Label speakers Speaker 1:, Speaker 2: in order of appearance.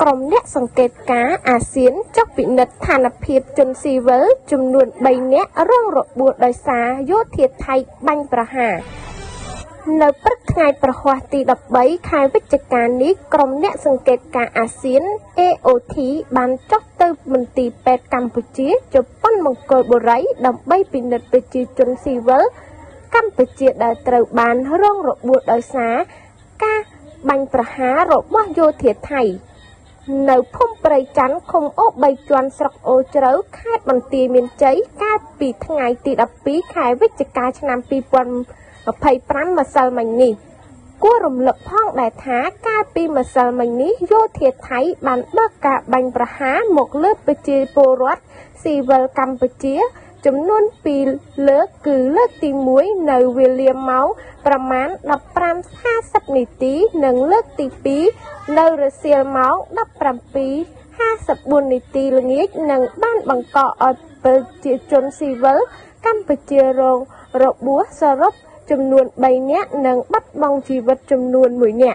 Speaker 1: ក្រុមអ្នកសង្កេតការណ៍អាស៊ានចុះពិនិត្យស្ថានភាពជនស៊ីវិលចំនួន3នាក់រងរបួសដោយសារយោធាថៃបាញ់ប្រហារនៅព្រឹកថ្ងៃព្រហស្បតិ៍ទី13ខែវិច្ឆិកានេះក្រុមអ្នកសង្កេតការណ៍អាស៊ាន AOT បានចុះទៅមន្ទីរពេទ្យកម្ពុជាជប៉ុនមង្គលបុរីដើម្បីពិនិត្យប្រជាជនស៊ីវិលកម្ពុជាដែលត្រូវបានរងរបួសដោយសារការបាញ់ប្រហាររបស់យោធាថៃ នៅភូមិព្រៃច័ន្ទឃុំអូរបីជាន់ស្រុកអូរជ្រៅខេត្តបន្ទាយមានជ័យកាលពីថ្ងៃទី12ខែវិច្ឆិកាឆ្នាំ2025ម្សិលមិញនេះគួររំលឹកផងដែរថាកាលពីម្សិលមិញនេះយោធាថៃបានបើកការបាញ់ប្រហារមកលើប្រជាពលរដ្ឋស៊ីវិលកម្ពុជា ចំនួន2លើកគឺលើកទី1នៅវេលាម៉ោងប្រមាណ15:50នាទីនិងលើកទី2នៅរសៀលម៉ោង17:54នាទីល្ងាចនិងបានបង្កឲ្យប្រជាជនស៊ីវិលកម្ពុជារងរបួសសរុបចំនួន3នាក់និងបាត់បង់ជីវិតចំនួន1នាក់។